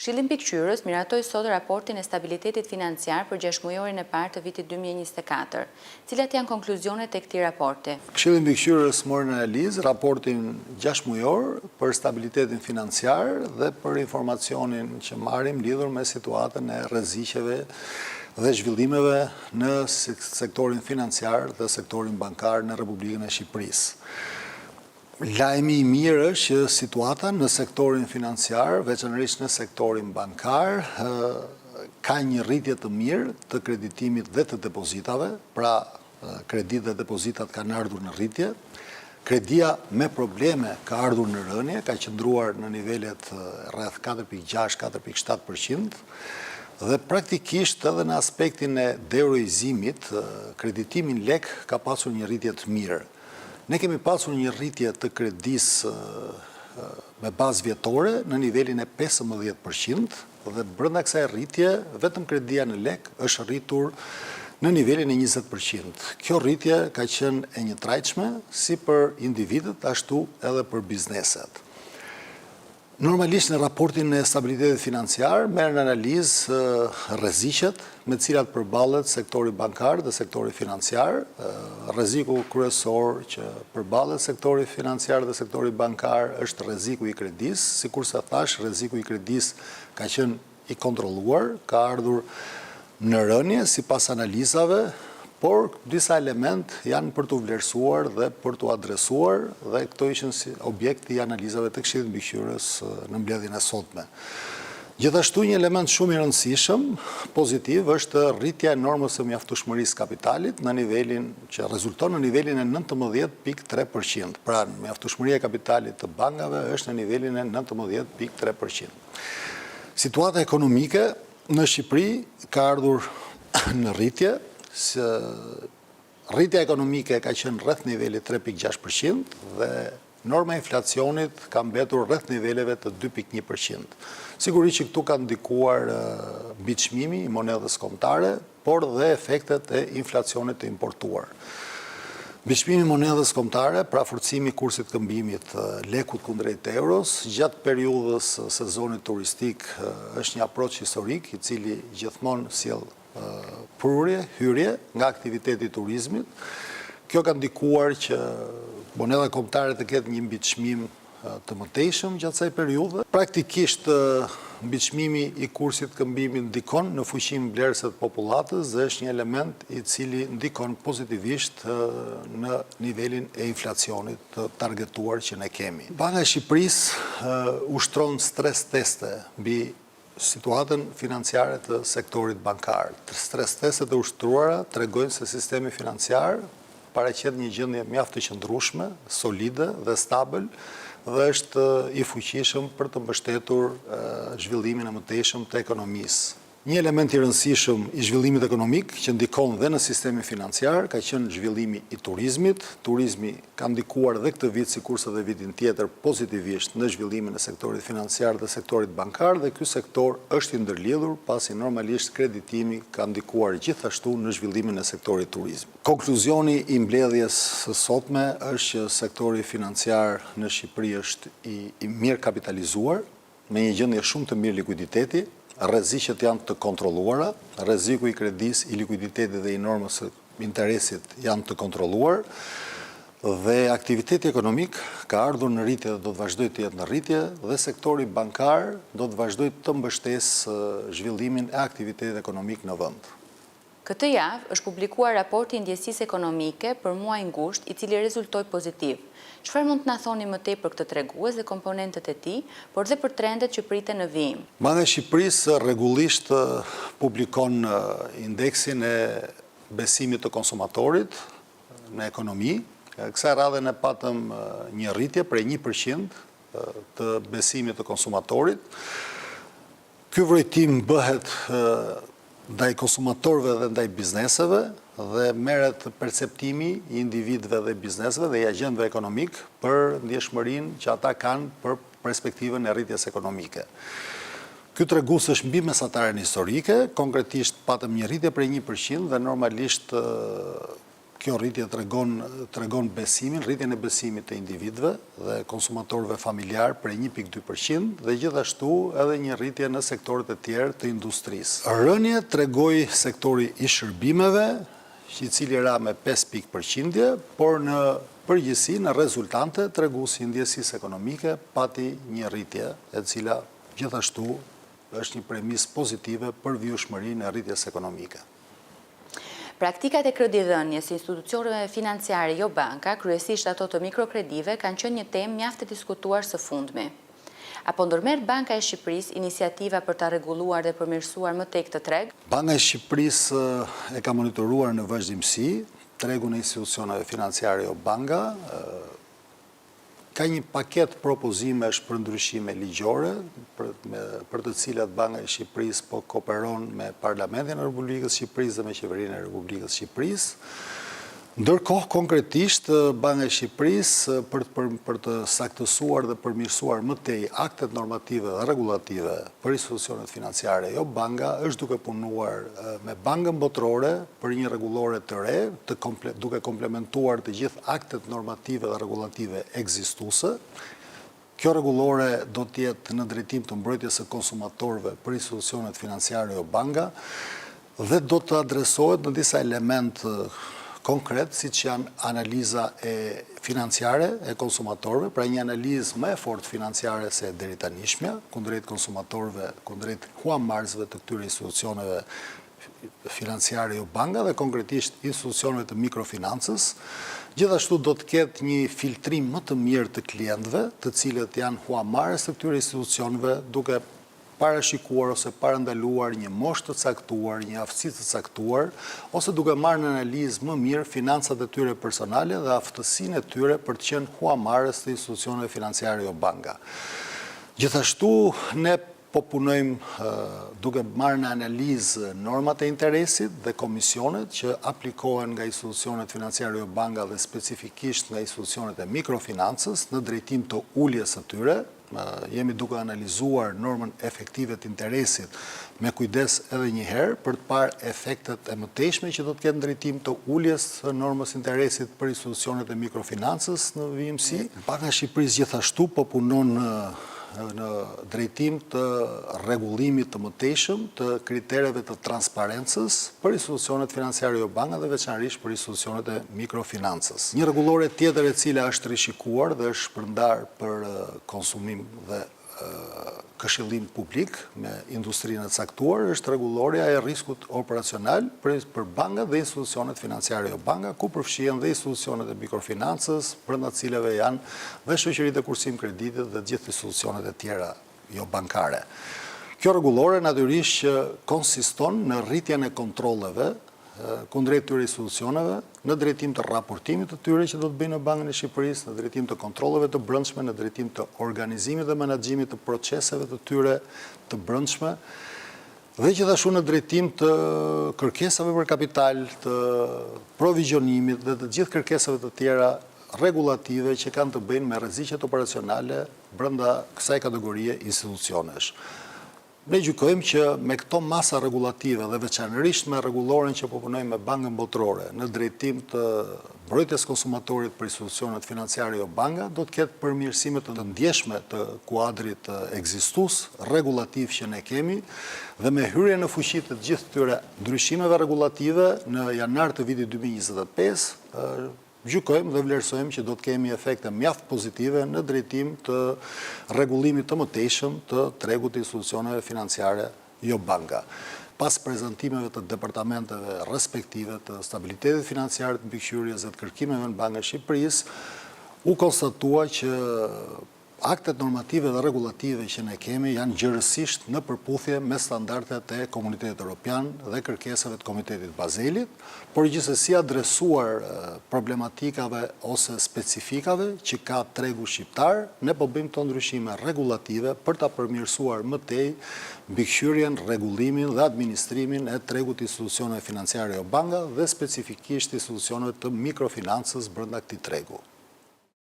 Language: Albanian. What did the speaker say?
Këshilli Mbikëqyrës miratoi sot raportin e stabilitetit financiar për gjashtëmujorin e parë të vitit 2024. Cilat janë konkluzionet e këtij raporti? Këshilli Mbikëqyrës mori në analizë raportin gjashtëmujor për stabilitetin financiar dhe për informacionin që marrim lidhur me situatën e rreziqeve dhe zhvillimeve në sektorin financiar dhe sektorin bankar në Republikën e Shqipërisë. Lajmi i mirë është që situata në sektorin financiar, veçanërisht në sektorin bankar, ka një rritje të mirë të kreditimit dhe të depozitave, pra kreditë dhe depozitat kanë ardhur në rritje. Kredia me probleme ka ardhur në rënie, ka qëndruar në nivelet rreth 4.6, 4.7%, dhe praktikisht edhe në aspektin e deeuroizimit, kreditimi në lek ka pasur një rritje të mirë. Ne kemi pasur një rritje të kredisë me bazë vjetore në nivelin e 15% dhe brenda kësaj rritje vetëm kredia në lek është rritur në nivelin e 20%. Kjo rritje ka qenë e njëtrajtshme si për individët ashtu edhe për bizneset. Normalisht në raportin e stabilitetit financiar merren në analizë rreziqet me të cilat përballet sektori bankar dhe sektori financiar. Rreziku kryesor që përballet sektori financiar dhe sektori bankar është rreziku i kredisë. Sikurse thashë, rreziku i kredisë ka qenë i kontrolluar, ka ardhur në rënie sipas analizave, por disa elementë janë për t'u vlerësuar dhe për t'u adresuar dhe këto ishin si objekt i analizave të Këshillit Mbikëqyrës në mbledhjen e sotme. Gjithashtu një element shumë i rëndësishëm pozitiv është rritja e normës së mjaftueshmërisë kapitalit në nivelin që rezulton në nivelin e 19.3%. Pra, mjaftueshmëria e kapitalit të bankave është në nivelin e 19.3%. Situata ekonomike në Shqipëri ka ardhur në rritje, rritja ekonomike ka qenë rreth nivelit 3.6% dhe norma e inflacionit ka mbetur rreth niveleve të 2.1%. Sigurisht që këtu ka ndikuar mbiçmimi i monedhës kombëtare, por dhe efektet e inflacionit të importuar. Mbiçmimi i monedhës kombëtare, pra forcimi i kursit të këmbimit lekut kundrejt euros, gjatë periudhës së sezonit turistik është një aproç historik i cili gjithmonë sjell prurje, hyrje nga aktiviteti i turizmit. Kjo ka ndikuar që monedha kombëtare të ketë një mbiçmim të mëtejshëm gjatë kësaj periudhe. Praktikisht, mbiçmimi i kursit të këmbimit ndikon në fuqinë blerëse të popullatës dhe është një element i cili ndikon pozitivisht në nivelin e inflacionit të targetuar që ne kemi. Banka e Shqipërisë ushtron stres teste mbi situatën financiare të sektorit bankar. Stres testet e ushtruara tregojnë se sistemi financiar paraqet një gjendje mjaft të qëndrueshme, solide dhe stabil dhe është i fuqishëm për të mbështetur zhvillimin e mëtejshëm të ekonomisë. Një element i rëndësishëm i zhvillimit ekonomik që ndikon dhe në sistemin financiar ka qenë zhvillimi i turizmit. Turizmi ka ndikuar dhe këtë vit sikurse dhe vitin tjetër pozitivisht në zhvillimin e sektorit financiar dhe sektorit bankar dhe ky sektor është i ndërlidhur pasi normalisht kreditimi ka ndikuar gjithashtu në zhvillimin e sektorit turizmit. Konkluzioni i mbledhjes së sotme është që sektori financiar në Shqipëri është i mirëkapitalizuar, me një gjendje shumë të mirë likuiditeti, rreziqet janë të kontrolluara, rreziku i kredisë, i likuiditetit dhe i normës së interesit janë të kontrolluar dhe aktiviteti ekonomik ka ardhur në rritje dhe do të vazhdojë të jetë në rritje dhe sektori bankar do të vazhdojë të mbështesë zhvillimin e aktivitetit ekonomik në vend. Këtë javë është publikuar raporti i ndjesisë ekonomike për muajin gusht, i cili rezultoi pozitiv. Çfarë mund të na thoni më tej për këtë tregues dhe komponentët e tij, por dhe për trendet që priten në vijim? Banka e Shqipërisë rregullisht publikon indeksin e besimit të konsumatorit në ekonomi. Kësaj radhe ne patëm një rritje prej 1% të besimit të konsumatorit. Ky vrojtim bëhet ndaj konsumatorëve dhe ndaj bizneseve dhe merret perceptimi i individëve dhe bizneseve dhe i agjentëve ekonomikë për ndjeshmërinë që ata kanë për perspektivën e rritjes ekonomike. Ky tregues është mbi mesataren historike, konkretisht patëm një rritje prej 1% dhe normalisht. Kjo rritje tregon tregon besimin, rritjen e besimit të individëve dhe konsumatorëve familjarë prej 1.2% dhe gjithashtu edhe një rritje në sektorët e tjerë të industrisë. Rënie tregoi sektori i shërbimeve, i cili ra me 5 pikë përqindje, por në përgjithësi në rezultante treguesi i ndjesisë ekonomike pati një rritje, e cila gjithashtu është një premisë pozitive për vijueshmërinë e rritjes ekonomike. Praktikat e kredidhënies së institucioneve financiare jo banka, kryesisht ato të mikrokredive, kanë qenë një temë mjaft e diskutuar së fundmi. A po ndërmerr Banka e Shqipërisë iniciativa për ta rregulluar dhe përmirësuar më tej këtë treg? Banka e Shqipërisë e ka monitoruar në vazhdimësi tregun e institucioneve financiare jo banka. Ka një paketë propozimesh për ndryshime ligjore, për të cilat Banka e Shqipërisë po kooperon me Parlamentin e Republikës së Shqipërisë dhe me Qeverinë e Republikës së Shqipërisë. Ndërkohë, konkretisht, Banka e Shqipërisë për të për të saktësuar dhe përmirësuar më tej aktet normative dhe rregullative për institucionet financiare jo banka, është duke punuar me Bankën Botërore për një rregullore të re, të komple, duke komplementuar të gjithë aktet normative dhe rregullative ekzistuese. Kjo rregullore do të jetë në drejtim të mbrojtjes së konsumatorëve për institucionet financiare jo banka dhe do të adresohet në disa elementë konkret, siç janë analiza e financiare e konsumatorëve, pra një analizë më e fortë financiare se e deritanishmja, kundrejt konsumatorëve, kundrejt huamarrësve të këtyre institucioneve financiare jo banka dhe konkretisht institucioneve të mikrofinancës. Gjithashtu do të ketë një filtrim më të mirë të klientëve, të cilët janë huamarrës të këtyre institucioneve, duke parashikuar ose parandaluar një moshë të caktuar, një aftësi të caktuar, ose duke marrë në analizë më mirë financat e tyre personale dhe aftësinë e tyre për të qenë huamarrës të institucioneve financiare jo banka. Gjithashtu, ne Po punojmë duke marrë në analizë normat e interesit dhe komisionet që aplikohen nga institucionet financiare jo banka dhe specifikisht nga institucionet e mikrofinancës në drejtim të uljes së tyre. Jemi duke analizuar normën efektive të interesit me kujdes edhe një herë për të parë efektet e mëtejshme që do të ketë në drejtim të uljes së normës së interesit për institucionet e mikrofinancës në vijimësi. Banka e Shqipërisë gjithashtu po punon në drejtim të rregullimit të mëtejshëm të kritereve të transparencës për institucionet financiare jo banka dhe veçanërisht për institucionet e mikrofinancës. Një rregullore tjetër e cila është rishikuar dhe është shpërndarë për konsumim dhe këshillim publik me industrinë e caktuar është rregullorja e riskut operacional për për bankat dhe institucionet financiare jo banka, ku përfshihen dhe institucionet e mikrofinancës, brenda të cilave janë dhe shoqëritë e kursim kreditit dhe të gjithë institucionet e tjera jo bankare. Kjo rregullore natyrisht që konsiston në rritjen e kontrolleve kundrejt këtyre institucioneve, në drejtim të raportimit të tyre që do të bëjnë në Bankën e Shqipërisë, në drejtim të kontrolleve të brendshme, në drejtim të organizimit dhe menaxhimit të proceseve të tyre të brendshme dhe gjithashtu në drejtim të kërkesave për kapital, të provizionimit dhe të gjithë kërkesave të tjera rregullative që kanë të bëjnë me rreziqet operacionale brenda kësaj kategorie institucionesh. Ne gjykojmë që me këto masa rregullative dhe veçanërisht me rregulloren që po punojmë me Bankën Botërore në drejtim të mbrojtjes së konsumatorit për institucionet financiare jo banka, do të ketë përmirësime të ndjeshme të kuadrit ekzistues rregullativ që ne kemi dhe me hyrjen në fuqi të gjithë këtyre ndryshimeve rregullative në janar të vitit 2025, Gjykojmë dhe vlerësojmë që do të kemi efekte mjaft pozitive në drejtim të rregullimit të mëtejshëm të tregut të institucioneve financiare jo banka. Pas prezantimeve të departamenteve respektive të stabilitetit financiar, të mbikëqyrjes dhe të kërkimeve në Bankën e Shqipërisë, u konstatua që Aktet normative dhe rregullative që ne kemi janë gjerësisht në përputhje me standardet e Komunitetit Europian dhe kërkesave të Komitetit të Bazelit, por gjithsesi adresuar problematikave ose specifikave që ka tregu shqiptar, ne po bëjmë këto ndryshime rregullative për ta përmirësuar më tej mbikëqyrjen, rregullimin dhe administrimin e tregut të institucioneve financiare jo banka dhe specifikisht institucioneve të mikrofinancës brenda këtij tregu.